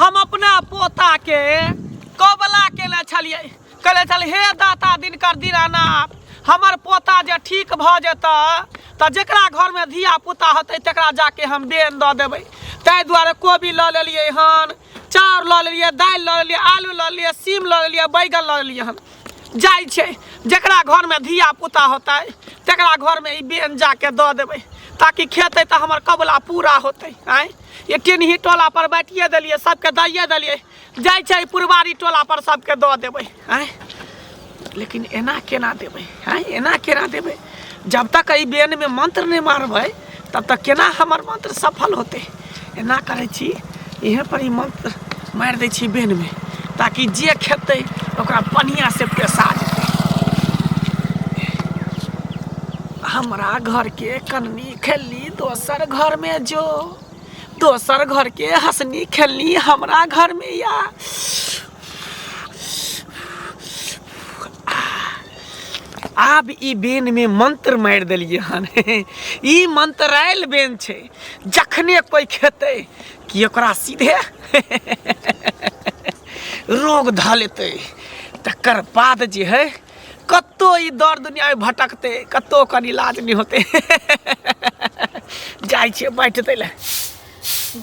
हम अपना पोताके कबला केने छलियै, कहले छल हे दाता दिनकर दीनानाथ, हमर पोता जे ठीक भऽ जेतै तऽ जकरा घरमे धिया पुता होतै तकरा जाके हम बेन दऽ देबै। ताहि दुआरे कोबी लऽ लेलियै हन, चाउर लऽ लेलियै, दालि लऽ लेलियै, आलू लऽ लेलियै, सीम लऽ लेलियै, बैगन लऽ लेलियै हन। जाइ छै जकरा घरमे धिया पुता होतै तकरा घरमे ई बेन जाके दऽ देबै, ताकि खेतै तऽ हमर कबुला पूरा होतै। आँय, ये टेनही टोला पर बाँटिए देलियै, सबके दैए देलियै, जाइ छै पुरबारी टोला पर सबके दऽ देबै। आँय, लेकिन एना केना देबै? आँय, एना केना देबै? जब तक एहि बेनमे मंत्र नहि मारबै तब तक केना हमर मंत्र सफल होतै? एना करै छी, इहे पर ई मंत्र मारि दै छी बेनमे, ताकि जे खेतै ओकरा बढ़िआँसँ पेशा जेतै। हमरा घरके कननी खेलनी दोसर घरमे जो, दोसर घरके हँसनी खेलनी हमरा घरमे या। आब ई बेनमे मंत्र मारि देलियै हन, ई मंत्रायल बेन छै, जखने कोइ खेतै कि ओकरा सीधे रोग धऽ लेतै। तकर बाद जे है कतौ ई दर दुनियामे भटकतै, कतौ ओकर इलाज नहि होतै। जाइ छियै बाँटि दै लए।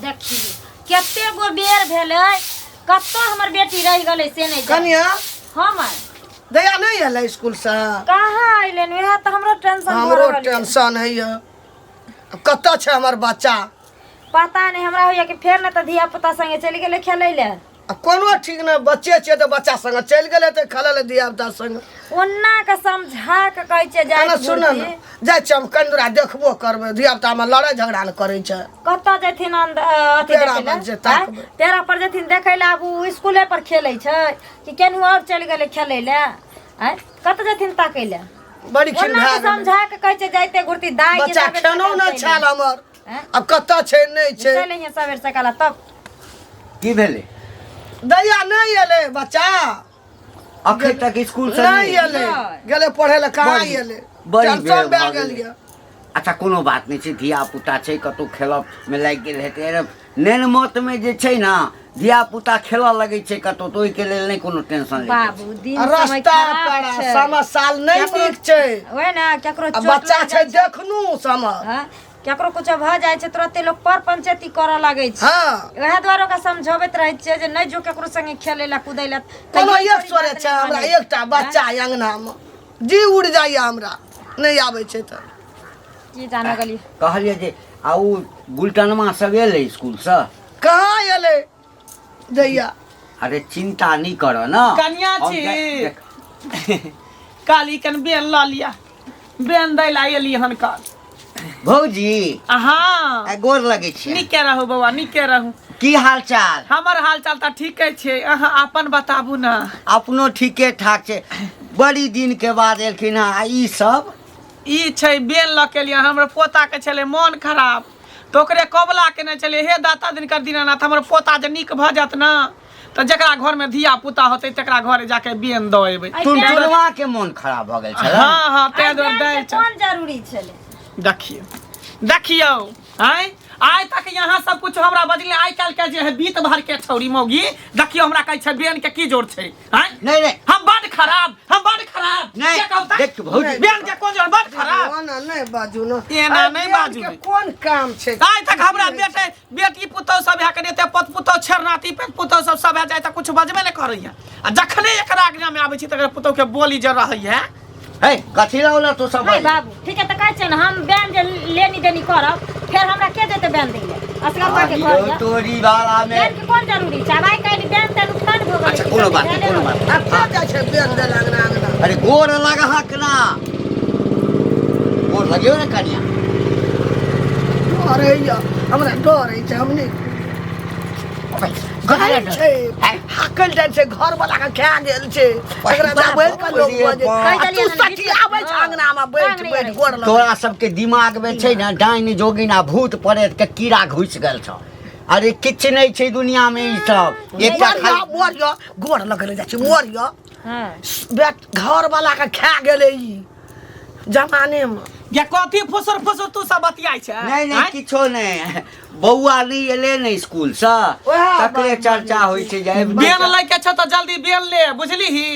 देखियौ कते गो बेर भेलै, कतौ हमर बेटी रहि गेलै से नहि जानि। कनिया। हाँ माय। दया नहि एलै स्कूलसँ? कहाँ अयलै, वएह तऽ हमरो टेंशन भऽ हमरो रहल यऽ। टेंशन होइए, आब कतऽ छै हमर बच्चा? पता नहि, हमरा होइए कि फेर ने तऽ धिया पुता संगे चलि गेलै खेलै लए। आ कोनो ठीक नहि, बच्चे छियै तऽ बच्चा संगे चलि गेलै तऽ खेलै लए धिया पुता संगे। ओना के समझा के कहै छियै जाय। एना सुन ने, जाइ छियै हम कनि दूरा देखबो करबै, धिया पुतामे लड़ाइ झगड़ा ने करै छै। कतऽ जेथिन अथी पेड़ा देखै लए? पर जे ताकबै। आँय? पेड़ा पर जेथिन देखै लए? आब ओ स्कूले पर खेलै छै कि केनहु आओर चलि गेलै खेलै लए? आँय, कतऽ जेथिन ताकै लए? बड़ी खिन ओना भए के गेलै। समझा के कहै छै जाइते घुरती दाइ के बच्चा सबेर खेनौ सकाल नहि चलि छायल हमर। आँय? आब कतऽ छै नहि छै। चलि अइहे सबेर सकाल तब। की भेलै? दैया नहि एलै बच्चा? अखन तक स्कूल से नहि एलै, नहि। गेलै पढ़ै लए, कहाँ बड़ी- एलै? बड़ी टेंशन बेर भए भऽ गेल गेलै। यऽ। अच्छा कोनो बात नहि छै, धिया पुता छै, कतहु खेलऽ मे लागि गेल हेतै। अरे नेन मत मे जे छै ने धिया पुता खेलऽ लगै छै कतहु, तऽ ओहिके लेल नहि कोनो टेंशन लै बाबू दिन आ समय रास्ता खराब पेड़ा छै। समय साल नहि केकरो- नीक छै। ओहे ने केकरो आ चोट बच्चा लागि छै जाइ छै। देखनू समय। हँ, केकरो कुछो भऽ जाइ छै तुरते लोक पर पंचायती करऽ लगै छै। वएह दुआरे ओकरा समझबैत रहै छियै जे नहि जो केकरो संगे खेलै लए कूदै लए। कोनो तैयो एक छोरी सोरे बात छै नहि हमरा मानै। एकटा बच्चा अङ्गनामे, जी उड़ि जाइए हमरा नहि आबै छै तऽ। की जानो गेलियै। कहलियै जे आ ओ गुलटनमा सब एलै स्कूलसँ? कहाँ एलै दैया? अरे चिंता नहीं कर ना कनिया हम छी। देख- काली कन बेन लऽ लिअ, बेन दै लए एली हन काल। भौजी। हाँ। आ गोर लगै छै। नीके रहू बौआ, नीके रहू। की हाल चाल? हमर हाल चाल तऽ ठीके छै, अहाँ अपन बताबू ने। अपनो ठीके ठाक छै। बड़ी दिन के बाद एलखिन हँ, आ ई सब? ई छै बेन लऽ के एलियै। हमर पोताके छलै मोन खराब तऽ ओकरे कबला केने छलियै, हे दाता दिनकर दीनानाथ, हमर पोता जे नीक भऽ जायत ने तऽ जकरा घरमे धिया पुता होतै तकरा घरे जाके बेन दऽ एबै। एहि टुनटुनवा के मोन खराब भऽ गेल छलै? हँ हँ, ताहि एहि दुआरे बेन दै के छल। कोन जरूरी छलै? देखियौ देखियौ, आँय, आइ तक यहाँ सब कुछ हमरा बजले, आइ काल्हि के जे है बीत भर के छौरी मौगी, देखियौ हमरा कहै छै बेन के की जोर छै? आँय? नहीं नहीं। हम बड खराब, हम बड खराब। नहीं, के कहू तऽ? देख भौजी। बेन के कोन जोर? बड खराब। ओना नहि बाजू ने। एना अरे नहि बेन बाजू के ने। कोन काम छै? आइ तक हमरा बेटे बेटी पुतहु सब है कने पत पुतहु छेरनाती पेट पुतहु सब सब है जाय तऽ कुछ बजबे नहि करैया, आ जखने एकरा आज्ञा में आबै छी तकर पुतहु के बोली जे रहैया। हे कथी लौला तू सब? नहीं बाबू, ठीक है तऽ कहै छियै ने, हम बेन जे लेनी देनी करब फेर हमरा के देतै बेन दै लए? असगरवा के घर यऽ। तोरी वाला में बेन के कोन जरूरी छै? आब आइ काल्हि बेन तेन उठान भऽ गेलै। अच्छा कोनो बात नहीं, कोनो बात नहीं। आब के जाइ छै बेन दै लए अङ्गना अङ्गना? अरे गोर लगहक ना, गोर लगियो ने कनिया। डर होइए हमरा, डर होइ छै, हम नहि कथी छै, हाकल जाइ छै, घर वाला के खा गेल छै, एकरा जा बैठ के लोग बजै। कहि आ देलियै तू ने, सठी आबै छै अंगना मे बैठ टांग नहि बैठ अड़ै। गोर लग। तोरा सबके दिमाग में छै ने डाइन जोगिन आ भूत प्रेत के कीड़ा घुसि गेल छौ। अरे किछु नहि छै दुनिया में ई सब, एकटा मरिया खाली मरिया, गोर लगले जाइ छै, मरिया। हँ। बेट घर वाला के खा गेलै ई जमाने मे। गे कथी फुसुर फुसुर तू सब बतियाइ छै नहि नहि आँय? किछो नहि बौआ नहि एलै ने स्कूलसँ ओएह तकरे बात चर्चा होइ छै जे आबि बेन लै के छौ तऽ जल्दी बेन ले बुझलीही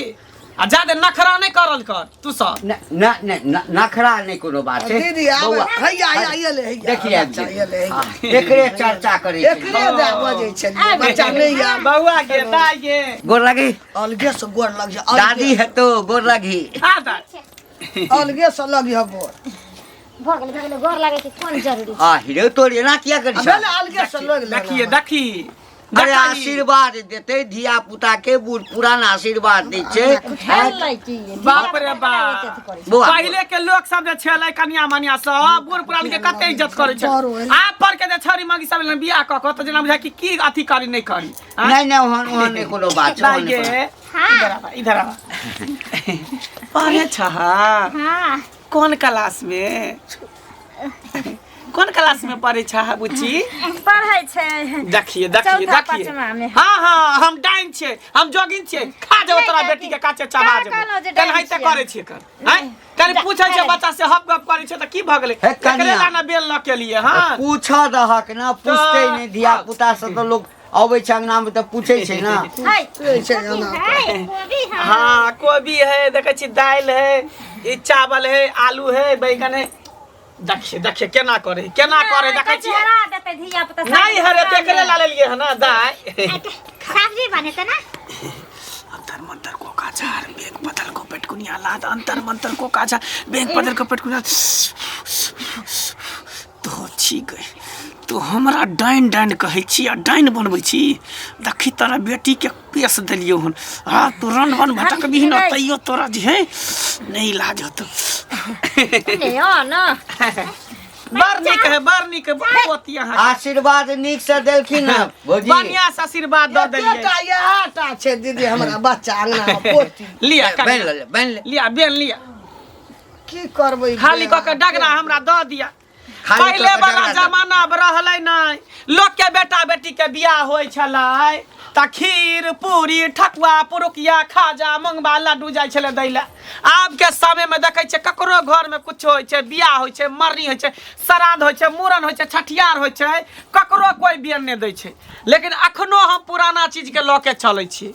आ जादे नखरा नहि करल कर तू सब नहि नहि नहि, नखरा नहि कोनो बात छै दीदी आब बौआ हैया हैया एलै हैया देखिए आबि बच्चा गेलै। एलै हैया। हाँ, एकरे चर्चा करै छै एकरे दए बजै छलियै बच्चा नहि आब बौआ गे दाइ गे गोर लगी अलगे से गोर लग जा दादी हेतो गोर लगी आ दाइ अलगे से लगी ह गोर भऽ गेलै भऽ गेलै गोर लागै के कोन जरूरी आ हिरो तोर एना किया करै आ छै भेलै अलगे से लग लेना। देखिए देखी अरे देखही। आशीर्वाद देतै धिया पुता के बूढ़ पुरान आशीर्वाद दै छै खेल लै की बाप रे बाप बौआ पहिले के लोक सब जे छलै कनिया मनिया सब बूढ़ पुरान के कते इज्जत करै छै बड़ होइल। आब पर के जे छौरी मगी सब बियाह कऽ कऽ तऽ जेना बुझाय कि की अथी करी नहि करी आँय? नहि नहि ओहन ओहन नहि कोनो बात छै दाइ ओहन नहि गे कोनो- इधर आबा इधर आबा पढ़े छह हाँ कोन क्लास में कोन क्लास में पढ़े छह बुच्ची पढ़ै छै देखिए देखिए चौथा देखिए पाँचमा में। हाँ हाँ हम डाइन छियै हम जोगिन छियै खा जेबो तोरा नहि, बेटी के काचे चबा का जेबो कहलहुँ जे डाइन तेनाहिते छियै? करै छियै कर आँय कनि पूछै छै बच्चा से हप गप करै छै तऽ की भऽ गेलै हे एकरे कनिया। ला ना बेल लऽ के लिए हाँ पूछऽ दहक ना पूछते नहि धिया पुता सब तऽ लोक अबै छै अंगना मे तऽ पूछै छै ना हाय छै छै एना है कोबी है हाँ कोबी है देखै छी दालि है ई चावल है आलू है बैगन है देखिए देखिए केना करे केना करे देखै छियै हरा देतै धिया पुता नहीं हरे तेकरे ला लेलिए है ना दाइ सब्जी बने ना अंतर मंतर को काचार बैंक बदल को पेटकुनिया लाद अंतर मंतर को काचा बैंक बदल को पेटकुनिया तो छी गई तो हमरा डाइन डाइन कहै छी आ डाइन बनबै छी देखी तोरा बेटीके पेश देलियौ हन आ तू रन बन भटकबही न तैयो तोरा जे है नहि इलाज होतौ ने बड़ नीक है बड़ नीक है बहुत अहाँ आशीर्वाद नीक से देलखिन हँ भौजी बढ़िया से आशीर्वाद दऽ देलियै एकेटा इएह टा छै दीदी हमरा बच्चा अंगना मे पोती लिअ बनि ले बनि ले लिअ बेन लिअ की करबै खाली कऽ के डगरा हमरा दऽ दिअ खाली कऽ पहिले के वाला डगरा दऽ। जमाना अब रहलै नहि लोक के बेटा बेटी के बियाह होइ छलै तऽ खीर पूरी ठकुआ पुरुकिया खाजा मुंगबा लड्डू जाइ छलै दै लए आब के समय में देखै छियै ककरो घर में कुछो होइ छै बियाह होइ छै मरनी होइ छै श्राद्ध होइ छै मूड़न होइ छै छठियार होइ छै ककरो कोइ बेन नहि दै छै लेकिन अखनो हम पुराना चीज के लऽ के चलै छी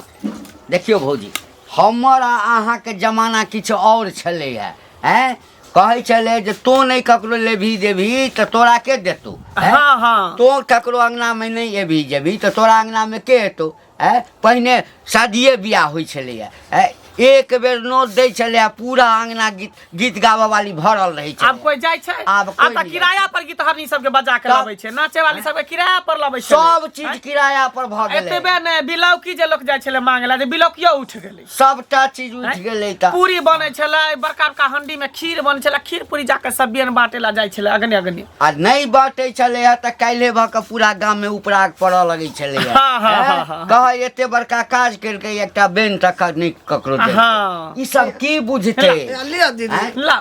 देखियौ भौजी हमर आ अहाँके जमाना किछु आओर छलैए आँय कहै छलै जे तोँ नहि ककरो लेबही देबही तऽ तोरा के देतौ आँय? हाँ हाँ तोँ ककरो अङ्गनामे नहि एबही जेबही तऽ तोरा अङ्गनामे के एतौ आँय पहिने शादिये बियाह होइ छलैए आँय एक बेर नोत दै छलैए पूरा अङ्गना गीत गीत गाबऽ वाली भरल रहै आब छलै कोई जाइ छै आब कोई आब तऽ नहि जाइ किराया पर गीतहरनी सबके बजा के तब- लबै छै नाचे वाली सबके किराया पर लबै छै सब चीज किराया पर भऽ गेलै एतबे नहि बिलौकी जे लोक जाइ छलै मांगे ला जे बिलौकियो उठि गेलै सबटा चीज उठि गेलै तऽ पूरी बनै छलै बड़का बड़का हंडी में खीर बनै छलै खीर पूरी जाके सब बेन बांटे ला जाइ छलै अगने अगने आ नहि बाँटै छलै हँ तऽ काल्हि भऽ कऽ पूरा गाममे उपराग पड़ऽ लगै छलै हँ हाँ, हाँ, हाँ, हाँ। कहै एते बड़का काज केलकै एकटा बेन तक नहि ककरो देलकै। हाँ। ई सब की बुझतै लिअ दीदी आँय? ला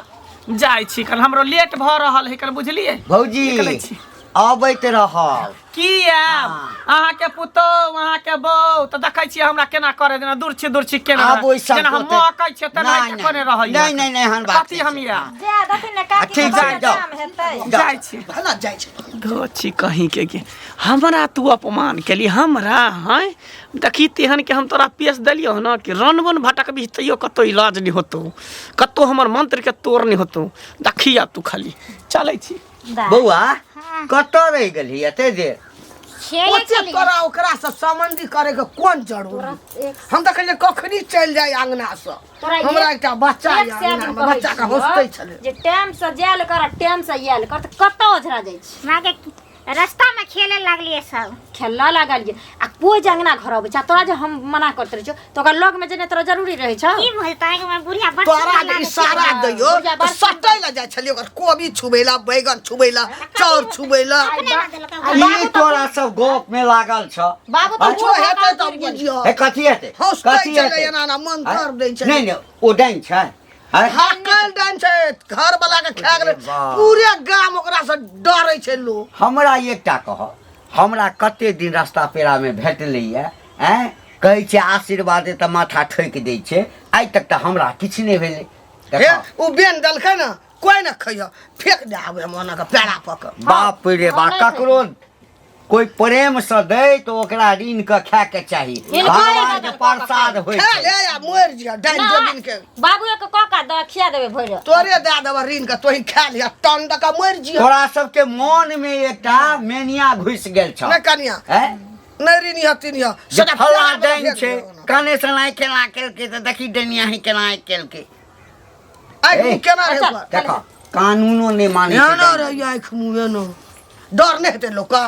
जाइ छी कल हमरो लेट भऽ रहल है कल बुझलियै भौजी निकलै छी। अबैत रहब की आयब अहाँके पुतोहु अहाँके बहू तऽ देखै छियै हमरा केना करे जेना दूर छी दूर छी केना आब ओहि सब जेना हम ओते- मकै छियै तेना नहि, नहि, कोने रहै नहि, नहि, नहि, एहन बात कथी नहि हम छै। आयब जा दथिन ने काकी ठीक के छै, बड़ जाउ। काम हेतै जाइ छी भला जाइ छै धो छी कहीं के के हमरा तू अपमान केली हमरा हैं देखी तेहन के हम तोरा पेश देलियौ हन कि रन वन भटकबी तैयो कतौ इलाज नहि होतौ कतौ हमर मंत्र के तोड़ नहि होतौ देखी आब तू खाली चलै छी बौआ कतऽ रहि गेलही एते देर खेले ओते छलियै तोरा ओकरा से संबंधी करे के कोन जरूरी हम तऽ कहलियै कखनी चलि जाय अंगना से तोरा हमरा एकटा बच्चा एक यऽ सए अंगना दिन मे कहै बच्चा के छियौ हँसते छलै जे टाइम से जायल कर आ टाइम से आयल कर तऽ कतऽ ओझरा जाइ छी माँ के रास्ता में खेले लागलिए सब खेलऽ लागलियै आ कोइ जे अंगना घर अबै छै आ तोरा जे हम मना करैत रहै छियौ तऽ ओकरा लगमे जेनाइ तोरा जरूरी रहै छौ की बोलता है कि मैं बुढ़िया बड़ तोरा सुंदर जे लागै छै। इशारा दैयो बुढ़िया तऽ बड़ सटै लए जाइ छलियै ओकर कोबी छुबै लए बैगन छुबै लए चाउर छुबै लए अपने ना देलकै आ ई बाबू तऽ तोरा सब गप में लागल छ बाबू तऽ किछो बूढ़ भऽ हेतै कऽ तऽ गिर गेल। बुझियौ हे कथी हेतै हँसते कथी छलै हेतै एना एना मंत्र दै छलै नहि नहि ओ डाइन छै आँय? हाँ काल्हि डाइन छै घर वाला के खा गेलै अरे बाप। पूरे गाम ओकरा से डरै छै लोक हमरा एकटा कह हमरा कते दिन रास्ता पेड़ामे भेटलैए आँय कहै छै आशीर्वाद तऽ माथा ठोकि दै छै आइ तक तऽ हमरा किछु नहि भेलै हे देखऽ ओ बेन देलकै ने कोई न खइह, फेंक दे आबे हम ओना के पेड़ा पक। बाप रे बाप, नहि। ककरो कोई प्रेम से दे तो ओकरा ऋण के खाए के चाही। हिनकर भगवान के बदल प्रसाद होइ खा छै। ले आ मरि जिह डाइन जोगिन के। बाबू के कऽ कऽ दऽ खिया देबै भरि। तोरे दए देबऽ ऋण के, तोही खा लिह तन दऽ कऽ मरि जिह। तोरा सबके मन में एकटा मेनिया घुसि गेल छौ। नहि कनिया, हैं? नहि ऋण यह तीन यह जे फल्लाँ डाइन छै, कने से नाइ केना केलकै तऽ देखी डनिया ही केना केलकै। आँखि मुँह केना रहै अच्छा। ओकर? देख, कानूनो नहि मानै छै एना डाइन। रहै आँखि मुँह एना, डर नहि हेतै लोकके?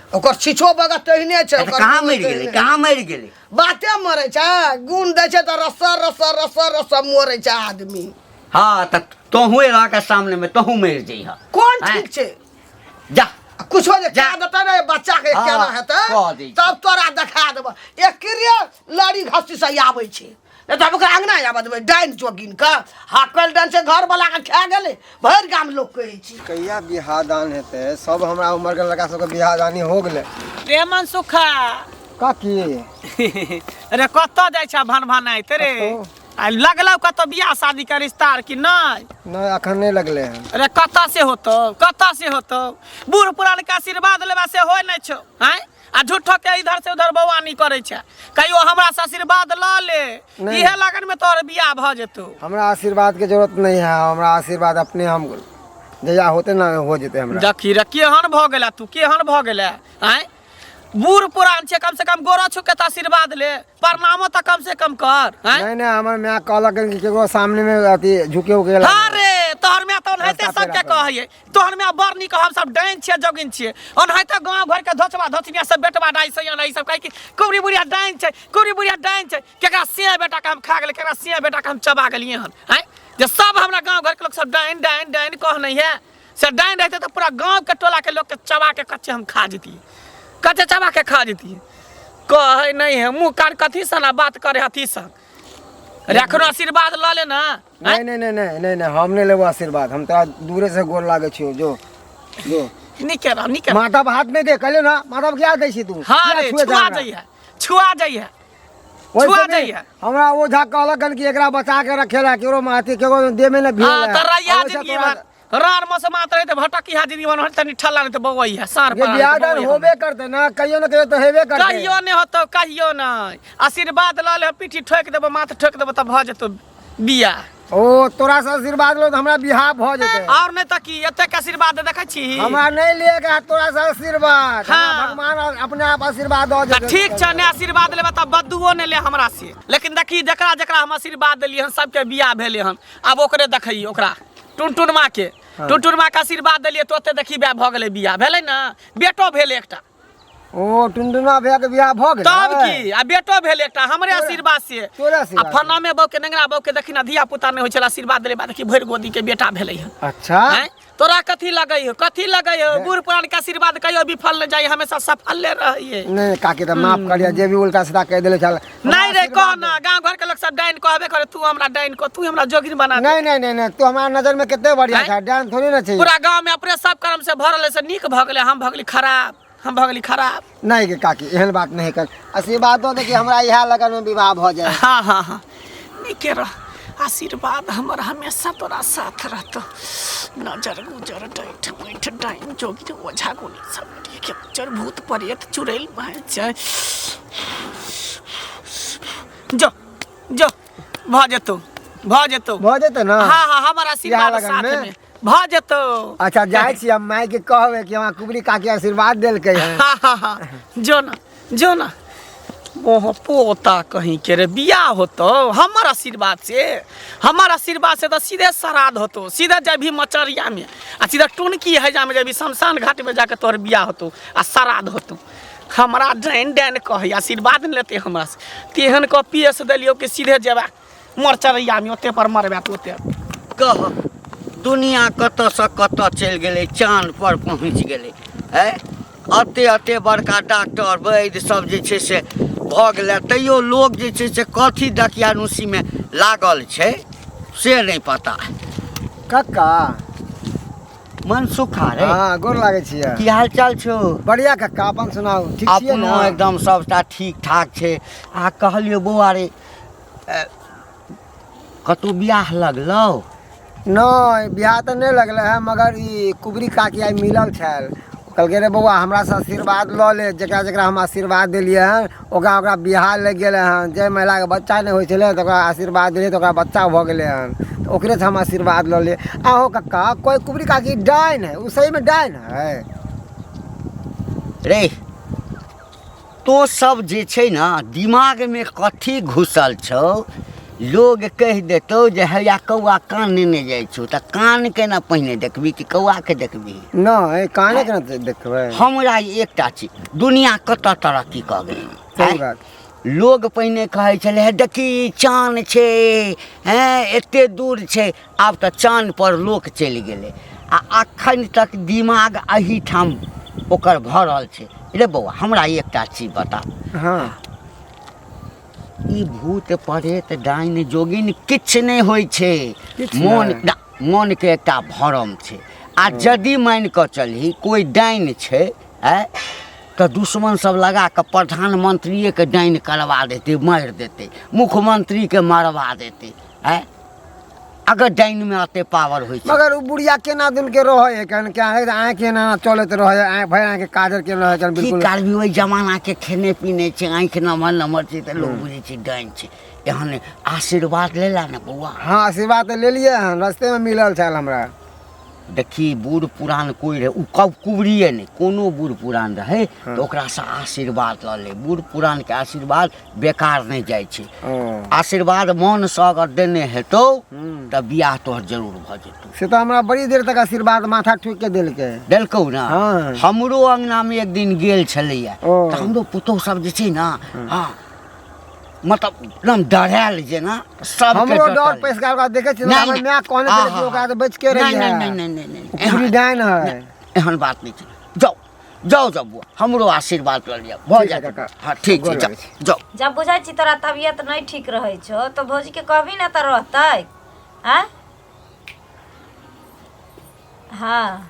ओकर छिछो बगत तेहने छै। तऽ ओकर कहाँ गुण मरि गेलै? तेहने। कहाँ मरि गेलै? बाते मरै छै, गुण दै छै तऽ रस्सा रस्सा रस्सा रस्सा मरै छै आदमी। हँ, तऽ तोहूँ रह के सामने में तोहूँ मरि जइह। कोन आँय? ठीक छै? जा। आ कुछो जे जा। कए देतै ने बच्चा के, हँ, केना हेतै कऽ दै छै। तब तोरा देखा देबऽ। एकरे लड़ी घसी से आबै छै, नहि तऽ हम ओकरा अङ्गना आबऽ देबै? डाइन जोगिन के हाकल डाइन से घरवला के खा गेलै, भरि गाम लोक कहै छै। कहिया बियाह दान हेतै? सब हमरा उम्र के लड़का सबके बियाह दानी हो गेलै। रे मनसुखा। काकी। अरे कतऽ जाइ छ भन भनाइत रे? कतौ? आ लगलौ कतौ बियाह शादी के रिश्ता आर कि नहि? नहि, अखन नहि लगलै हन। अरे कतऽ से होतौ, कतऽ से होतौ? बूढ़ पुरान के आशीर्वाद लेबा से होइ नहि छौ। आँय, आ झूठो के इधर से उधर बौआनी करै छै। कहियो हमरा से आशीर्वाद लऽ ले। नहि। इहे लगन में तोहर बियाह भऽ जेतौ। हमरा आशीर्वाद के जरूरत नहीं है, हमरा आशीर्वाद अपने हम जहिया होते ना हो जेते हमरा। देखी रे, केहन भऽ गेला तू, केहन भऽ गेला? आँय, बूढ़ पुरान छै, कम से कम गोरो छू के तऽ आशीर्वाद ले, प्रणामो तऽ कम से कम कर। आँय? नहीं नहीं, हमर माय कहलक कि केकरो सामने में अथी झुके उके ला। हाँ रे, तोहर माय तऽ ओनाहिते रास्ता सबके पेड़ा पर। कहैये तोहर माय बड़ नीक, हम सब डाइन छियै जोगिन छियै। ओनाहिते गाँव घर के धोचबा धोचनिया सब बेटबा डाइ सैया ई सब कहै कि कुबरी बुढ़िया डाइन छै, कुबरी बुढ़िया डाइन छै, केकरा सिया बेटा के हम खा गेलै, केकरा सिया बेटा के हम चबा गेलियै हन। आँय, जे सब हमरा गाँव घर के लोक सब डाइन डाइन डाइन कहने है, से डाइन रहते तऽ पूरा गाँव के टोला के लोक के चबा के कच्चे हम खा जैतियै, कच्चे चबा के खा जैतियै। कहै नहि है मुँह कान कथी सन आ बात करे अथी सन। अरे एखनो आशीर्वाद लऽ ले ना। नहीं नहीं नहीं नहीं नहीं नहीं, हम नहीं लेबो आशीर्वाद, हम तोरा दूरे से गोर लागे छियो, जो जो। नीके रह, नीके रह। माधव हाथ नहीं दे, कहलियो ना माधव क्या दै छी तू? हाँ किया रे, छुए छुआ हमरा? जाइए, छुआ जाइए, ओहि छुआ से नहीं, जाइए। हमरा ओझा कहलक हन कि एकरा बचा के रखे ला, केकरो माथी केकरो देह में न भिड़े हाँ ला। तऽ रैया और वैसे जिंदगी तोरा- भर रान मौसम आत रहे तऽ भटकी हा जिंदगी भर तनी ठल्ला नहीं तऽ बौआई है सार ये पर बियाह दान होबे करते ना, कहियो ना कहियो तो हेबे करते। कहियो नहीं होतो, कहियो नहीं। आशीर्वाद लऽ ले, पीठी ठोकि देबो, माथ ठोकि देबो तऽ भऽ जेतो बियाह। ओ तोरा से आशीर्वाद लो तऽ हमरा बियाह भऽ जेतै। और नहीं तऽ की, एतेक आशीर्वाद देखै छी। हमरा नहीं लिए के तोरा से आशीर्वाद। हाँ। हमरा भगवान अपने आप आशीर्वाद दऽ तऽ जेतै। ठीक छै, नहि आशीर्वाद लेबै तऽ बदुओ नहि ले हमरा से, लेकिन देखी जकरा जकरा हम आशीर्वाद देलियै हन सबके बियाह भेलै हन। आब ओकरे देखैयै, ओकरा टुनटुन माँ के। हाँ। टुनटुन माँ के आशीर्वाद देलियै तऽ ओते देखी बियाह भऽ गेलै, बियाह भेलै ने, बेटो भेल एकटा। ओ टुनटुना भैया के बियाह भऽ गेलै? तब की, आ बेटो भेल एकटा हमरे आशीर्वाद से। तोरे आ आशीर्वाद। फलामे बहू के, नेंगरा बहू के देखी ना, धिया पुता नहि होइ छलै, आशीर्वाद देले बाद देखी भरि गोदी के बेटा भेलै हन। अच्छा। आँय, तोरा कथी लगै हो, कथी लगै हो? बूढ़ पुरान के आशीर्वाद कहियो विफल नहि जाइ, हमेशा सफले रहैये। नहीं काकी, तऽ माफ करिया जे भी उल्टा सीधा कहि देले छल। नहीं रे, कह ना, गांव घर के लोग सब डाइन कहबे करे, तू हमरा डाइन कह, तू हमरा जोगिन बना दे। नहीं नहीं नहीं नहीं, तू हमारा नजर में कते बढ़िया आँय? था, डाइन थोड़ी ना चाहिए। पूरा गांव में अपने सब कर्म से भरल है, से नीक भऽ गेलै, हम भऽ गेली खराब, हम भऽ गेली खराब। नहीं गे काकी, एहन बात नहीं कर, आशीर्वाद दो कि हमरा इएह लगन में विवाह भऽ जाए। हाँ हाँ हाँ, नीके रह, आशीर्वाद हमर हमेशा तोरा साथ रहतो। नजर गुजर डैठ मैठ डाइन जोगिन ओझा गुनी सब के गुजर भूत प्रेत चुड़ैल भए जाय। जो जो भऽ जेतौ, भऽ जेतौ। भऽ जेतै ना? हाँ हाँ, हमर आशीर्वाद इएह लगन साथ में? में भऽ जेतौ। अच्छा जाइ छी हम, माय के कहबै कि हमरा कुबरी काकी आशीर्वाद देलकै हन। हाँ हाँ हाँ, जो ना, जो ना। मोह पोता कहीं के रे बियाह होतो हमर आशीर्वाद से? हमर आशीर्वाद से तऽ सीधे श्राद्ध होतो, सीधे जेबही मचरिया में आ सीधा टुनकी हैजा में जेबही, शमशान घाट में जाके तोहर बियाह होतो आ श्राद्ध होतो। हमरा डाइन डाइन कहै, आशीर्वाद नहि लेतै हमरा से। तेहन कऽ पीएस देलियौ कि सीधे जेबा मरचरैया में, ओते पर मरबा तू ओते। कह, दुनिया कतऽसँ कतऽ चलि गेलै, चाँद पर पहुँच गेलै। आँय, अते अते बड़का डॉक्टर वैद्य सब जे छै से भऽ गेलै, तैयो लोक जे छै से कथी दकियानुसीमे लागल छै से नहि पता। कक्का। मनसुखा रे। हाँ, गोर लागै छियै। की हाल चाल छौ? बढ़िया कक्का, अपन सुनाउ, ठीक छियै अपनो ने? एकदम सबटा ठीक ठाक छै। आ कहलियौ बौआ रे, कतहु बियाह लगलौ? नहि, बियाह तऽ नहि लगलै हँ, मगर ई कुबरी काकी आइ मिलल छल। कहलकै रे बौआ, हमरासँ आशीर्वाद लऽ ले। जकरा जकरा हम आशीर्वाद देलियै हन, ओकरा ओकरा बियाह लागि गेलै हन। जाहि महिलाके बच्चा नहि होइ छलै, तऽ ओकरा आशीर्वाद देलियै तऽ ओकरा बच्चा भऽ गेलै हन। तऽ ओकरेसँ हम आशीर्वाद लऽ लेलियै। आहो कक्का, कोइ कुबरी काकी डाइन है? ओ सहीमे डाइन है? रे, तो सब जे छै ने, दिमागमे कथी घुसल छौ? लोग कहि देतौ जे हैया कौआ कान नेने जाइ छौ, तऽ कानके ने पहिने देखबी कि कौआके देखबी? नहि, काने के ने देखबै। हमरा एकटा चीज, दुनिया कतऽ तरक्की कऽ गेलै। सही बात। लोग पहिने कहै छलै, हे देखी चान छै, हेँ एते दूर छै। आब तऽ चानपर लोक चलि गेलै आ अखन तक दिमाग एहिठाम ओकर भरल छै। रे बौआ, हमरा एकटा चीज बता। हँ। ई भूत प्रेत डाइन जोगिन किछु नहि होइ छै। किछु मोन नहि। मोनके एकटा भरम छै। आ यदि मानि कऽ चलही कोइ डाइन छै, आँय, तऽ दुश्मन सब लगा कऽ प्रधानमंत्रिएके डाइन करवा देतै, मारि देतै, मुख्यमंत्रीके मरवा देतै। आँय, अगर डाइनमे एते पावर होइ छै। मगर ओ बुढ़िया केना दिन के रहै है, केहन क्या है, आँखि एना चलैत रहै है, आँखि भरि आँखि काजर केने रहै केहन। की बिल्कुल करबी, ओहि जमानाके खेने पीने छै, आँखि नमहर नमहर छै, तऽ लोक बुझै छै डाइन छै। एहन आशीर्वाद लेला ने बौआ? हँ, आशीर्वाद तऽ लेलियै हन, रस्तेमे मिलल छल हमरा। देखी, बूढ़ पुरान कोइ रहै, ओ कब कुबरिए नहि, कोनो बूढ़ पुरान रहै तऽ ओकरासँ आशीर्वाद लऽ ले। बूढ़ पुरानके आशीर्वाद बेकार नहि जाइ छै। ओ आशीर्वाद मोनसँ अगर देने हेतौ तऽ बियाह तोहर जरूर भऽ जेतौ। से तऽ हमरा बड़ी देर तक आशीर्वाद माथा ठोकि के देलकै। देलकौ ने? हँ। हमरो अङ्गनामे एक दिन गेल छलैया। ओ। तऽ हमरो पुतोहु सब जे छै ने, हँ, मतलब एकदम डरायल जेना सबके। हमरो डर डटल। पैस गेल। ओकरा देखै छियै, नहि, हमर नहि। माय कहने छलै कि आहा। ओकरा से बचि के नहि, रहिहे। नहि नहि नहि नहि नहि ओ कुबरी डाइन है। एहन बात नहि छै। जाउ जाउ जाउ बुआ, हमरो आशीर्वाद लऽ लिअ, भऽ ठीक है जायत। काका। हँ, ठीक छै। गोर जाउ लागै छी। जाउ। जब बुझै छी तोरा तबियत नहि ठीक रहै छौ तऽ भौजीके कहबही ने तऽ रहतै। आँय, हँ,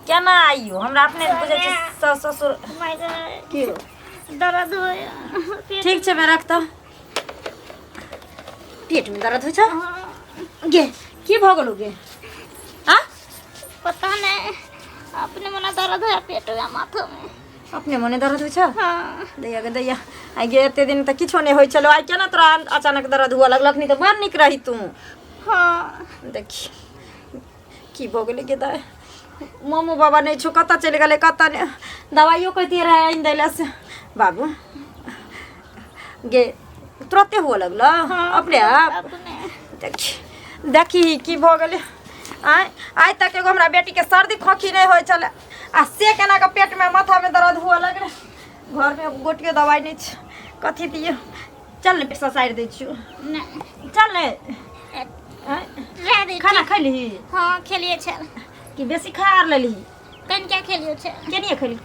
केना आइयो हमरा अपने बुझै छी सास ससुर। की दर्द होया। ठीक छै, मैं रख तऽ। पेट में दर्द होइ छौ गे? की भऽ गेलौ गे? आ पता नहीं, अपने मने दर्द होया पेट में, माथा में। अपने मने दर्द होइ छौ? हाँ। दैया गे दैया, आइ गे एते दिन तऽ किछो नहि होइ छलौ, आइ केना तोरा अचानक दर्द हुअ लगल? अखनी तऽ बड़ नीक रही तू। हाँ। देखी की भऽ गेलै गे दाइ। मामू बाबा नहि छौ, कतऽ चलि गेलै कतऽ नहि। दवाइयो कहितियै रहै आनि दै लए से। बाबू गे, तुरते हुअ लगलो अपने आप? अपने। देखी देखी की भऽ गेलै। आँय, आइ तक एगो हमरा बेटीके सर्दी खोखी नहि होइ छलै, आ से केना कऽ पेटमे माथामे दर्द हुअ लगलै। घरमे गोटियो दवाइ नहि छै, कथी दियौ? चल ने, पेट ससारि दै छियौ। नहीं। चल ने। आँय, रह दे। खाना खैलही? हाँ, खेलिए छल। कि बेसी खा आर लेलही? कनिका खेलियो छै। केनिये खैली?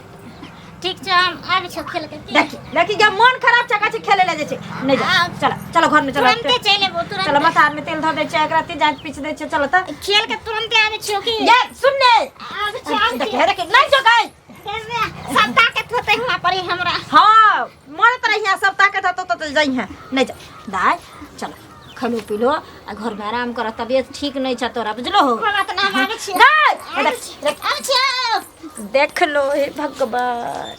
ठीक छै, हम आबै छौ खेल के। देखी देखी, जब मन खराब छै, कहै छै खेले लए जाइ छै। नहि जा, चल चलो घरमे चलो। तुरंते चलि एबो, तुरंते। चलो, माथा आरमे तेल धऽ दै छै, एकरा तेल जाँच पीछ दै छै। चलो तऽ। खेल के तुरंते आबै छियौ की? ये सुन ने। आबै छियौ, आबै देखी छियौ। देखी, नहि जो गई। सब ताकत होतै हुआं पर ही हमरा। हाँ, मरत रहिया, सब ताकत हतो तो जइहे। नहि जा दाय, चलो खलो पीलो आ घरमे आराम कर। तबियत ठीक नहि छ तोरा, बुझलो हो? कोइ बात नहि, हम आबै छियौ। नहि। आबै छियौ, आबै छियौ। देख लो हे भगवान,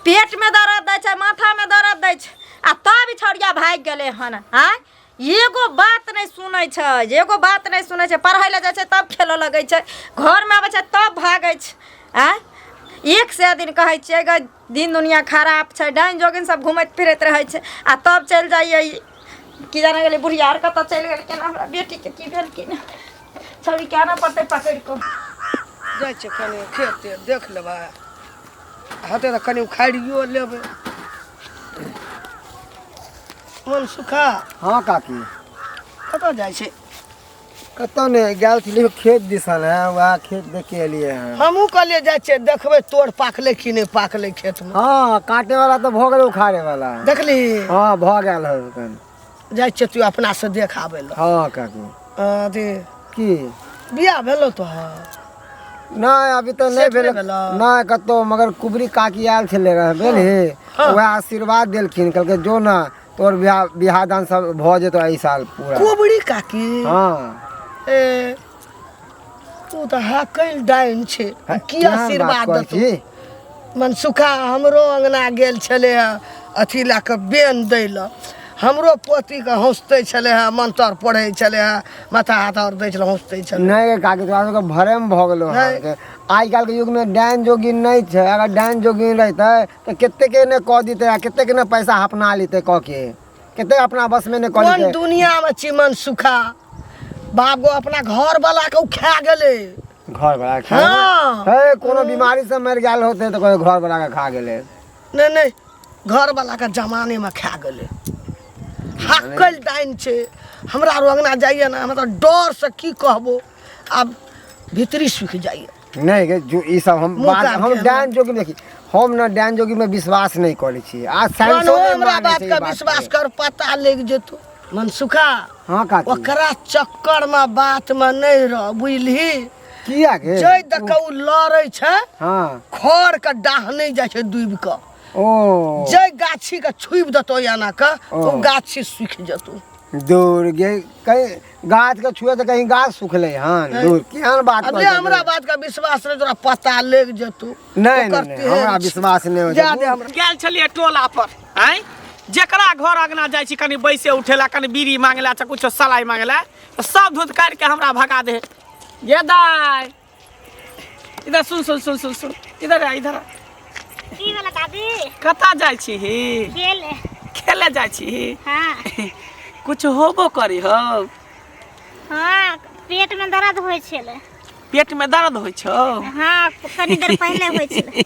पेट में दर्द दै छै, माथा में दर्द दै छै, आ तब ई छौड़िया भागि गेलै हन। आँय, एगो बात नहि सुनै छै, एगो बात नहि सुनै छै। पढ़ै लए जाइ छै तब खेलऽ लगै छै, घरमे आबै छै तब भागै छै। आँय, एक सए दिन कहै छियै गे, दिन दुनिया खराब छै, डाइन जोगिन सब घुमैत फिरैत रहै छै, आ तब चलि जाइए ई। की जाने गेलै बुढ़िया आर कतऽ चलि गेल, केना हमरा बेटीके की भेल की नहि। छौड़ीके आनऽ पड़तै पकड़ि कऽ। जाइ छै कनि खेत तेत देख लेबै, हेतै तऽ कनि उखाड़ियो लेबै। मन सुखा। हँ काकी। कतऽ जाइ छै? कतऽ नहि गेल छलियै, खेत दिसन है, वएह खेत देख के एलियै हँ। हमहूँ कहलियै जाइ छियै देखबै तोड़ पाकलै कि नहि पाकलै खेतमे। हँ, काटे वाला तऽ भऽ गेलै, उखाड़े वाला। देखली? हँ, भऽ गेल है एखन। जाइ छियै तू अपनासँ देख आबै लए। हँ काकी। अथी। की? बियाह भेलौ तोहर? नहि, अभी तऽ नहि सेट नहि भेल। भेलौ? नहि कतहु, मगर कुबरी काकी आयल छलै रहै, बुझलही? हँ। वएह आशीर्वाद देलखिन, कहलकै जो ने, तोहर बियाह बियाह दान सब भऽ जेतौ एहि साल पूरा। कोबरी काकी? हँ। ए तू तऽ हकल डाइन छै की केहन बात आशीर्वाद कहै देतौ छी मनसुखा हमरो अङ्गना गेल छलै हँ अथी लए कऽ बेन दै लए हमरो पोतीके हँसतै छलै हँ मंत्र पढ़ै छलै हँ माथा हाथ आओर दै छलै हँसतै छलै नहि गे काकी तोरा सबके भरम भऽ गेलो हन नहि। के आइ काल्हिके युगमे डाइन जोगिन नहि छै अगर डाइन जोगिन रहितै तऽ कतेके ने कऽ दितै आ कतेक ने पैसा अपना लेतै कऽ के कतेक अपना बसमे नहि कऽ कोन लेतै दुनियामे छी मनसुखा बाप गो अपना घर वाला के ओ खा गेलै घर वाला खा हाँ। हे कोनो बीमारी से मरि गेल होतै तऽ कोइ घर वाला के खा गेलै नहि नहि घर वाला के जमाने में खा गेलै हाकल डाइन छै हमरा आर अंगना जाइए ने हमरा तऽ डर से की कहबो आब भीतरी सूखि जाइए नहि गे जो ई सब हम मुँह बात कान हम के डाइन जोगिन देखी हम ने डाइन जोगिन में विश्वास नहि करै छी आ साइंसो कोनो नहि हमरा मानै बात छै ई के बात विश्वास के। कर पता लागि जेतौ मनसुखा हाँ काकी ओकरा चक्कर में बात में नहीं रह बुझली किया गे जै दऽ कऽ ओ लड़ै छै हाँ खर के डाह नहि जाइ छै डूबि कऽ ओ जै गाछी के छुबि देतौ एना कऽ ओ। ओ गाछी सूखि जेतौ दूर गे कहीं गाछ के छुए तऽ कहीं गाछ सुखलै हन दूर केहन बात अब कहै ले छै हमरा बात के विश्वास नहि तोरा पता लागि जेतौ नहि ओकर नहि, नहि तेहन हमरा छै। विश्वास नहि होइ जा छै दे हमरा गेल छलियै टोला पर आँय जेकरा घर अंगना जाइ छी कनि बैसे उठेला कनि बीड़ी मांगेला चाहे कुछो सलाइ मांगेला तऽ सब धुत काटि के हमरा भगा दे ये दाय इधर सुन सुन सुन सुन सुन इधर आ इधर आ। की भेलै दादी कतऽ जाइ छी खेले खेले जाइ छी हाँ कुछ होबो करी हो हाँ पेट में दर्द होइ छलै पेट में दर्द होइ छौ हाँ कनी देर पहिले होइ छलै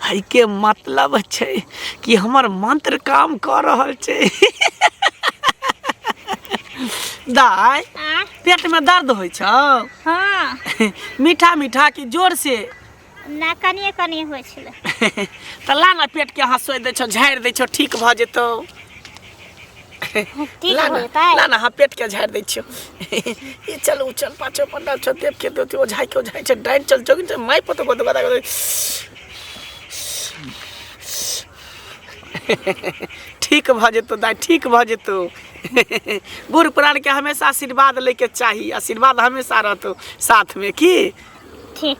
एहिके मतलब छै कि हमर मंत्र काम कऽ रहल छै दाय आ पेट में दर्द होइ छौ हाँ मीठा मीठा कि जोर से ना कनिए कनिए होइ छलै तऽ ला ना पेट के हँसोइ दै छौ झाड़ि दै छौ ठीक भऽ जेतौ ठीक ला हो ना जेतै ला ना हाँ पेट के झाड़ि दै छियौ ई चल उ चल पाछो पंडा छौ देव के देवती ओझाइ के ओझाइ छै डाइन चल जोगिन चल माइ पतो गोद गोदा गोद ठीक भऽ जेतौ दाइ ठीक भऽ जेतौ बूढ़ पुरानके हमेशा आशीर्वाद लैके चाही आशीर्वाद हमेशा रहतौ साथमे की ठीक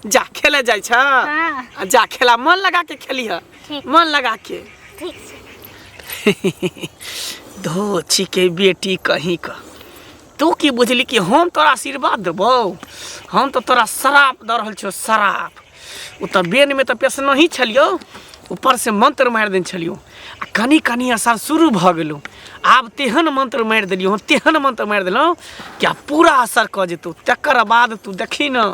जा खेले जाइ छ हाँ। आ जा खेला मन लगा के खेलिह ठीक। मन लगा के ठीक छै धो छिके बेटी कहीं का तू की बुझली कि हम तोरा आशीर्वाद देबौ हम तऽ तोरा श्राप दऽ रहल छियौ श्राप ओ तऽ बेनमे तऽ पेसनही छलियौ ऊपरसँ मंत्र मारि देने छलियौ आ कनि कनि असर शुरू भऽ गेलौ आब तेहन मंत्र मारि देलियौ हँ तेहन मंत्र मारि देलहुँ कि आब पूरा असर कऽ जेतौ तकर बाद तू देखी ने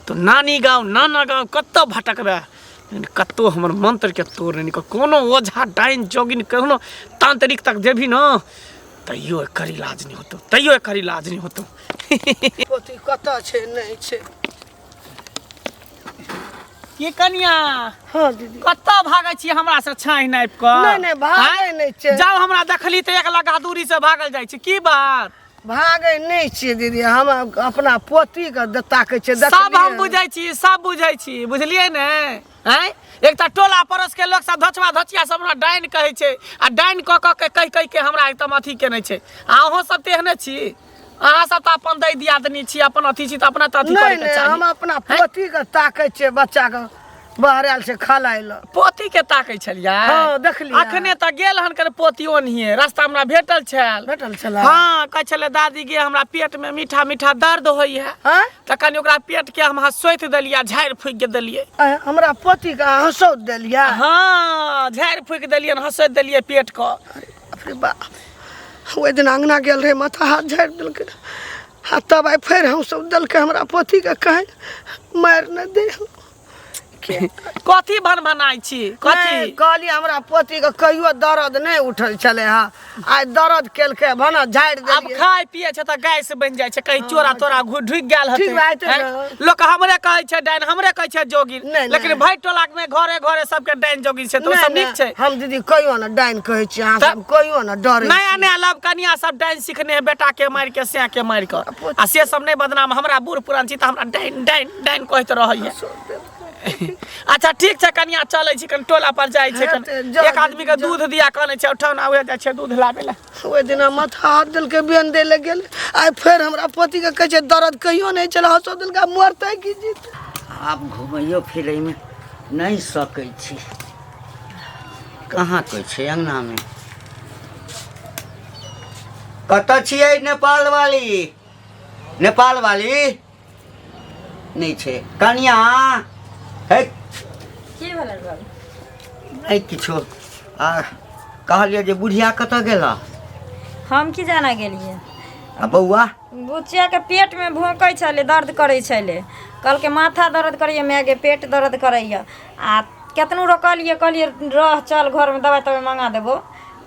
तो नानी गाँव नाना गाँव कतऽ भटकबै लेकिन कतहु हमर मंत्रके तोड़ नहि निकल कोनो ओझा डाइन जोगिन कोनो तांत्रिक तक जेबही ने तैयो एकर इलाज नहि होतौ तैयो एकर इलाज नहि होतौ पोती कतऽ छै नहि छै की कनिया हाँ दीदी कतऽ भागै छी हमरा से छाहि नापि कऽ नहि, नहि, भागै आँय? नहि छियै। जाउ हमरा देखली तऽ एक लगा दूरी से भागल जाइ छी की बात भागै नहि छियै दीदी हम अपना पोतीके ताकै छियै सब हम देखलियै। बुझै छी सब बुझै छी बुझलियै ने आँय एक तऽ टोला पड़ोस के लोक सब धचवा धचिया सब हमरा डाइन कहै छै आ डाइन कऽ कऽ के कहि कहि के हमरा एकदम अथी केने छै आ अहूँ सब तेहने छी अहाँ सब तऽ अपन दै दियादनी छी अपन अथी छी तऽ अपना तऽ अथी नहि करैके नहि चाही हम अपना पोतीके ताकै छियै बच्चाके बाहर आयल छै खलाय लए पोती के ताकै छलियै हँ, देखलियै। अखने तऽ गेल हन कर पोती ओनहिए रास्ता हमरा भेटल छल भेटल छलै? हँ कहै छलै दादी गे हमरा पेट में मीठा मीठा दर्द होइए आँय? तऽ कनि ओकरा पेट के हम हँसोति देलियै आ झाड़ि फूकि के देलियै आँय, हमरा पोतीके अहाँ हँसौत देलियै हँ झाड़ि फूकि देलियै हँसोति देलियै पेट के बाप रे बाप ओहि दिन अङ्गना गेल रहै माथा हाथ झाड़ि देलकै आ तब आइ फेर हमसभ देलकै हमरा पोतीके कहै मारि नहि दे कथी भन भनाइ छी कथी नहि, कहलियै हमरा पोतीके कहियो दर्द नहि उठल छलै हँ आइ दर्द केलकै भना झाड़ि आब देलियै खाय पिए छै तऽ गैस बनि जाइ छै कहीं चोरा तोरा ढुकि गेल हेतै ठीक बात है हैं? ने। लोक हमरे कहै छै डाइन हमरे कहै छै जोगिन नहि, नहि। लेकिन भाई टोला में घरे घरे सबके डाइन जोगिन छै तऽ ओ नहि, सब नीक नहि, छै हम दीदी कहियो ने डाइन कहै छी अहाँ तऽ- सब कहियो ने डरै नया छी। नया लव कनिया सब डाइन सिखने है बेटा के मारि के सैं के मारि के आ से सब नहि बदनाम हमरा बूढ़ पुरान छी तऽ हमरा डाइन डाइन डाइन कहैत रहैया अच्छा ठीक छै कनिया चलै छी कनि टोला पर जाइ छै हाँ, कनि तऽ जा- एक आदमी के दूध दिया कनै छै उठाउना उहे जाइ छै दूध लाबै लए ओहि दिना माथा हाथ देलकै बेन दै लए गेल आइ फेर हमरा पतिके कहै छै दर्द कहियो नहि छलै हँसो देलकै मरतै की जीतै आब घुमैयो फिरैमे नहि सकै छी कहाँ कोइ छै अङ्गनामे कतऽ छियै नेपाल वाली नेपाल वाली नहि छै कनिया हे की भेलै बाबू नहि किछो आ कहलियै जे बुढ़िया कतऽ गेला हम की जाना गेलियै आ बौआ बुचियाके पेटमे भोंकै छलै दर्द करै छलै कहलकै माथा दर्द करैए मायगे पेट दर्द करैए आ केतनो रोकलियै कहलियै रह चल घरमे दबाइ तबाइ मङ्गा देबो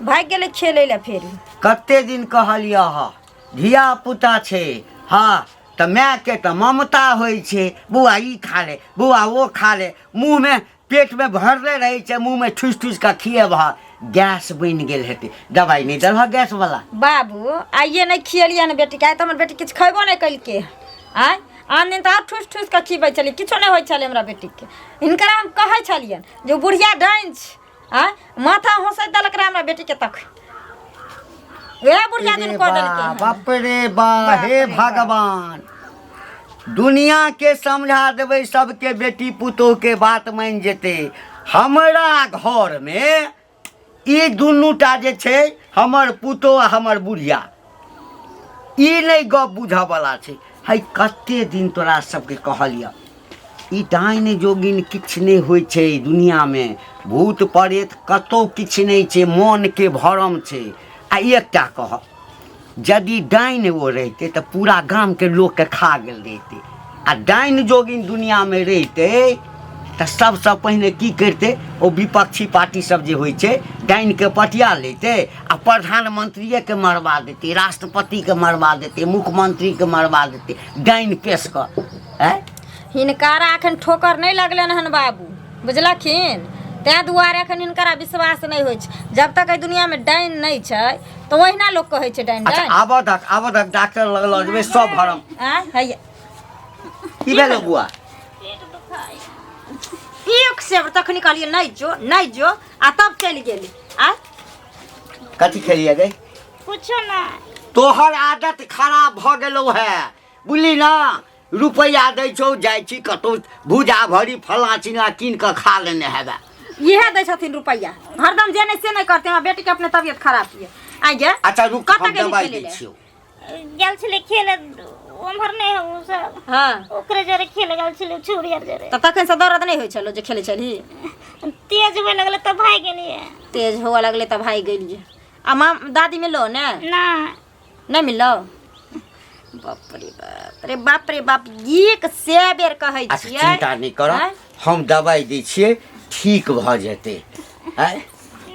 भागि गेलै खेलै लए फेर कते दिन कहलियै हँ धिया पुता छै हँ तऽ मायके तऽ ममता होइ छै बौआ ई खा ले बौआ ओ खा ले मुँहमे पेटमे भरले रहै छै मुँहमे ठुसि ठुसि कऽ खिएबह गैस बनि गेल हेतै दबाइ नहि देलह गैसवला बाबू आइए नहि खिएलियै ने बेटीके आइ तऽ हमर बेटी किछु खयबो नहि केलकै आँय आन दिन तऽ आर ठुसि ठुसि कऽ खिबै छलियै किछो नहि होइ छलै हमरा बेटीके हिनकरा हम कहै छलियनि जे ओ बुढ़िया डाइन छै आँय माथा हँसैत देलक रहे हमरा बेटीके तक वएह बुढ़िया दिन कऽ देलकै हन। बाप रे बा हे बाप रे बाप। भगवान दुनिया के समझा देबै सबके बेटी पुतोह के बात मानि जेतै हमरा घरमे ई दुनूटा जे छै हमर पुतोह आ हमर बुढ़िया ई नहि गप बुझऽवला छै है कते दिन तोरा सबके कहलियऽ ई डाइन जोगिन किछु नहि होइ छै दुनिआँमे भूत प्रेत कतहु किछु नहि छै मोनके भरम छै आ एकटा कहब यदि डाइन ओ रहितै तऽ पूरा गामके लोकके खा गेल रहितै आ डाइन जोगिन दुनिआँमे रहितै तऽ सबसँ पहिने की करितै ओ विपक्षी पार्टी सब जे होइ छै डाइनके पटिया लैतै आ प्रधानमंत्रिएके मरबा देतै राष्ट्रपतिके मरबा देतै मुख्यमंत्रीके मरबा देतै डाइन पेश कऽ आँय हिनकारा एखन ठोकर नहि लगलनि हन बाबू बुझलखिन ताहि दुआरे एखन हिनकरा विश्वास नहि होइ छै जब तक एहि दुनियामे डाइन नहि छै तऽ ओहिना लोक कहै छै डाइन अच्छा डाइन आबऽ दक आबऽ दक डॉक्टर लग लऽ जेबै सब भरम आँय हैया की भेलो बुआ पेट दुखाय एक से तखनी कहलियै नहि जो नहि जो आ तब चलि गेली आँय कथी खेलियै गे कुछो ना तोहर आदत खराब भऽ गेलौ है बुझली ना रुपैआ दै छौ जाइ छी कतहु भूजा भरी फलाँ चिल्लाँ कीन कऽ खा लेने हेबे इएह दै छथिन रुपैआ हरदम जे नहि से नहि करते हमरा बेटीके अपने तबियत खराब यऽ आइ गे अच्छा रुक कतऽ हम गेली दवाइ खेलै दै लए? छियौ गेल छलै खेले उम्हर नहि हो सब हँ ओकरे जरे खेले गेल छलै छुरी आर जरे तऽ तखन से दर्द नहि होइ छलो जे खेलै छलही तेज हुए लगलै तऽ भागि गेलियै तेज हुअ लगलै तऽ भागि गेलियै आ माँ दादी मिललो ने ना नहि मिललो बाप रे बाप रे बाप रे बाप एक से बेर कहै अच्छा छियै चिन्ता नहि कर आँय? हम दवाइ दै छियै ठीक भऽ जेतै आँय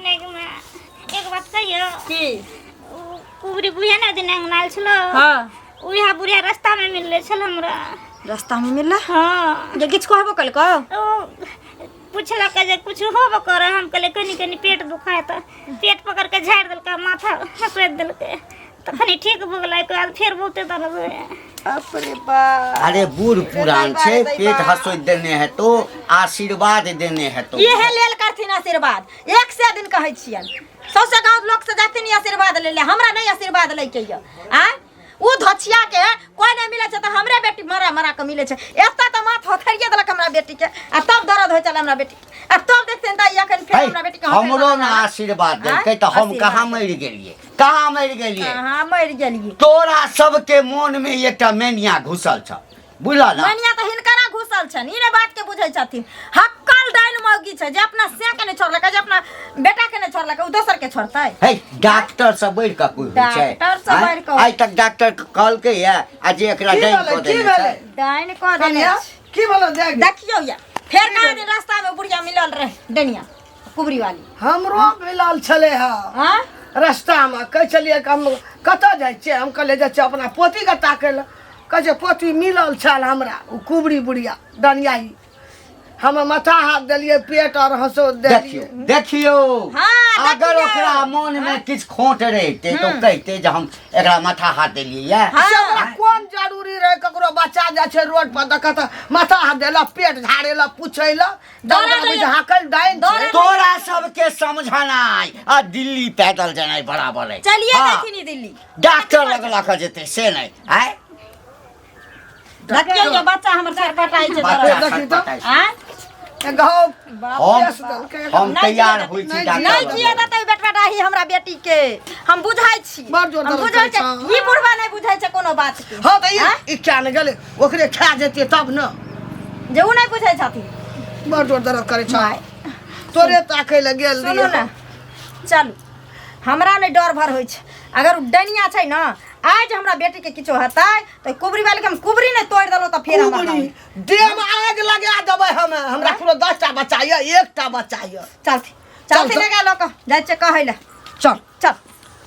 नहि गे माँ एक बात कहियो की उ कुबरी बुढ़िया ने दिन अंगना आयल छलो हाँ उएह बुढ़िया रास्ता में मिलले छल हमरा रास्ता में मिलला हाँ जे किछु कहबो केलको ओ पुछलक जे कुछ होबो करे हम कहलियै कनि कनि पेट दुखाय तऽ पेट पकड़ के झाड़ि देलकै माथा हँसोति देलकै तखनी ठीक भऽ गेलै ओहिके बाद फेर बहुते दर्द होइए बाप रे बाप अरे बूढ़ पुरान छै पेट हँसोति देने हेतौ आशीर्वाद देने हेतौ इहे लेल करथिन आशीर्वाद एक से दिन कहै छियनि सौसे गाँव लोक से जाथिन ई आशीर्वाद लै ले हमरा नहि आशीर्वाद लैके यऽ आँय ओ धछिया के कोई नहीं मिले छै तऽ हमरे बेटी मरा मरा के मिले छै एतऽ तऽ माथ होथरिए देलक हमरा बेटी के आ तब दर्द होइ छलै हमरा बेटी के आ तब देखथिन तऽ एखन फेर है, हमरा बेटी के होथरि हमरो देलक ने हमरा। आशीर्वाद देलकै तऽ हम आशीर्वाद कहाँ मरि गेलियै कहाँ मरि गेलियै अहाँ मरि गेलियै तोरा सबके मोन मे एकटा मैनिया घुसल छ बुझल ना मैनिया तऽ हिनकरा घुसल छनि ई नहि बात के बुझै छथिन हक्कल डाइन मौगी छै जे अपना से के नहि छोड़लकै जे अपना बेटा के नहि छोड़लकै ओ दोसर के छोड़तै हे डॉक्टर से बढ़ि कऽ कोइ होइ छै डॉक्टर से आँय? बढ़ि कऽ। आइ तक डॉक्टर कहलकै या आ जे एकरा की डाइन भेलै कऽ की देने भेलै छै डाइन कऽ देने कन्या छै। की भेलै देख देखियौ या फेर कहाँ दिन रास्ता में बुढ़िया मिलल रहे डनिया कुबरी वाली हमरो मिलल छलै हँ हाँ रस्तामे कहै छलियै कि हम कतऽ जाइ छियै हम कहलियै जाइ छियै अपना पोतीके ताकै लए कहै छै पोती मिलल छल हमरा ओ कुबरी बुढ़िया डनियाही हम माथा हाथ देलियै पेट आओर हँसो देखियौ देलियै देखियौ हाँ, अगर देखियौ। ओकरा मोन मे किछु खोट रहितै तऽ ओ कहितै जे हम एकरा माथा हाथ देलियै या से ओकरा कोन जरूरी रहे ककरो बच्चा जाइ छै रोड पर देखत माथा हाथ देलक पेट झाड़ेलक पुछेलक दौड़ा दौड़ा दैया। हाकल डाइन दौड़ा छै। तोरा सबके समझनाइ आ दिल्ली पैदल जेनाइ बराबर है। चलिए हाँ, देखिनी दिल्ली डॉक्टर लग लऽ कऽ जेतै से नहि आय। देखियौ जे बच्चा हमर छटपटाइ छै बच्चा दरद। देखी तऽ। छटपटाइ छै। आँय? गौ हम केस देलकै। हम नहि तैयार जिए होइ छी नहि डॉक्टर नहि लग। जिए देतै बेटवा डाही हमरा बेटी के हम बुझै छी। बड़ जोर हम दर्द बुझै करै छी छौ। ई बुढ़वा नहि बुझै छै कोनो बात के। हँ तऽ ई आँय? ई क्या ने गेलै ओकरे खा जेतै तब ने। जे उ नहि बुझै छथिन। बड़ जोर दर्द करै छै तोरे ताकै लए गेल सुनू ने चलू हमरा नहि डर भर होइ छै अगर उ डनिया छै ने आज हमरा बेटी के किछो हेतै तऽ कुबरी वाली के हम कुबरी नहि तोड़ि देलहुँ तऽ फेर हमरा कुबरी देह में आग लगा देबै हमे हमरा कोनो 10टा बच्चा यऽ एकटा बच्चा यऽ। चलथि चलथि चल। लगा लऽ कऽ जाइ छियै कहै लए। चल चल।